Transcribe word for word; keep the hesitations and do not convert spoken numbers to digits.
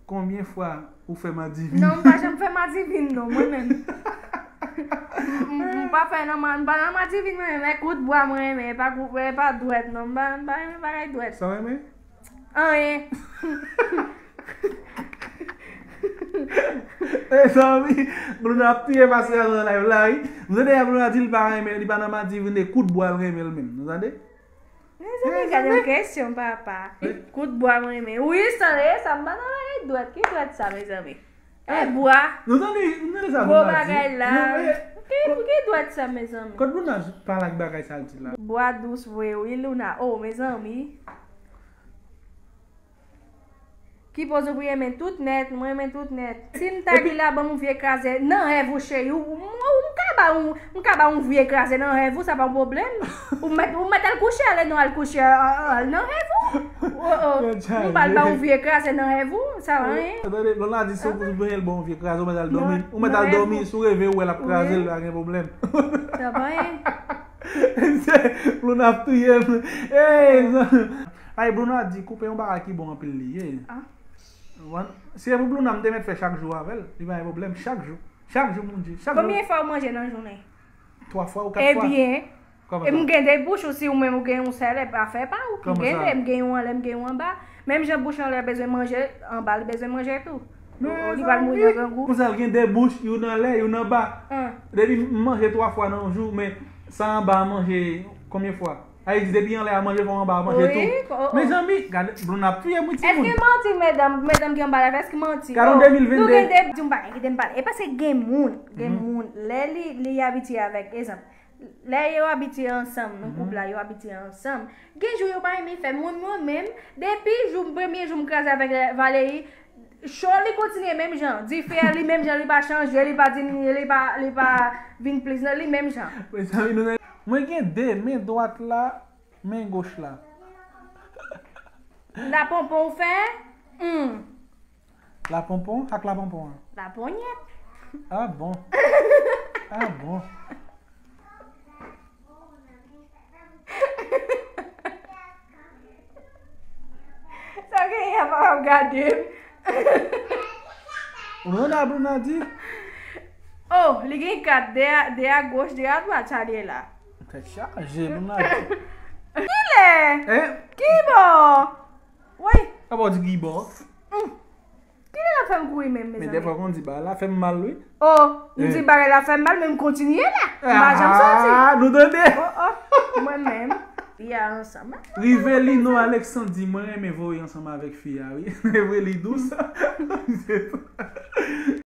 Konbyen fwa ou fè madivin? Non, m pa janm fè madivin non, mwen menm. M pa fè nan, m pa nan madivin mwen menm, e kout bwa mwen renmen, e pa, e pa dwèt non, m pa, m pa renmen bagay dwèt. Sa w renmen? Anyen. Mezanmi, Bruna ap touye m nan live la wi. M tande Bruna di li pa renmen, li pa nan madivin, e kout bwa l renmen l menm. Nou tande? Mezanmi, gade yon kesyon papa. Kout bwa mwen renmen. Wi, sa e sa, m pa nan bagay dwèt. Ki dwèt sa, mezanmi? E bwa. Nou tande, nou tande sa Bruna di. Gwo bagay la. Ki, ki dwèt sa, mezanmi? Kot Bruna pale ak bagay sa l di la? Bwa dous vre wi, Luna. Oh, mezanmi. Ki poz ou pou renmen tout nèt, mwen renmen tout nèt. Si m ta gen la, ban m yon vye kraze nan rèv ou, cheri. Ou, ou, ou, m ka ba ou, m ka ba ou yon vye kraze nan rèv ou, sa pa yon pwoblèm. Ou mèt, ou mèt al kouche, ale non, al kouche, al, al nan rèv ou. Oh, oh. M pral ba ou vye kraze nan rèv ou, sa va anyen. Tande, Bruna di si w bezwen l ba w yon vye kraze, ou mèt al dòmi. Ou mèt al dòmi, si w reve ou wè l ap kraze l, pa gen pwoblèm. Sa va anyen. Bruna ap touye m. Hey, ay, Bruna di koupe yon bagay ki bon anpil li ye. Si e pou Bruna, m te mèt fè chak jou avè l. Li pa gen pwoblèm. Chak jou. Chak jou, mon Dye. Chak jou. Konbyen fwa ou manje nan jounen? Twa fwa ou kat fwa. Ebyen, e m gen de bouch ou si ou menm ou gen yon sèl, e afè pa ou. M gen de, m gen yon anlè, m gen yon anba. Menm jan bouch anlè bezwen manje, anba li bezwen manje tou. Li pral mouri nan grangou. Konsa l gen de bouch, youn anlè, youn anba. Depi m manje twa fwa nan yon jou, men sa anba a manje konbyen fwa? Sa vle di depi anlè a manje fò anba a manje tou. Mezanmi, gade, Bruna ap touye m wi timoun. Èske manti, medam, medam ki anba la, èske manti? Gade yon de mil vennde. Nou gen de, di m bagay, kite m pale. E paske gen moun, gen moun, lè li, li abitye avèk, egzanp, lè yo abitye ansanm, nan koup la, yo abitye ansanm. Gen jou yo pa renmen fè. Mwen, mwen menm, depi jou, premye jou m kraze avèk Valery, cho li kontinye menm jan. Dife a li menm jan, li pa chanje, li pa dimine, li pa, li pa vin plis nan li menm jan. Mezanmi, nou nan, mwen gen de, men dwat la, men goch la. Laponpon ou fè? Hmm. Laponpon? Ak laponpon an? Laponyèt. Ah bon. Ah bon. Sa genyen ap ap gade m. Ou nan Bruna di? Oh, li gen kat, de a, de a goch, de a dwat, sa li ye la. Tèt chaje, Bruna di. Kilè? Hein? Kibò? Woy. Apa w di kibò? Kilè l ap fè m kouri menm, mezanmi? Men defwa kon di bagay la fè m mal wi. Oh, m di bagay la fè m mal, men m kontinye la. M pa janm soti. Ah, nou tande. Oh, oh, mwen menm. Fi a ansanm. Rivelino Alexandre di mwen renmen voye ansanm avèk fi a wi. Evre li dous.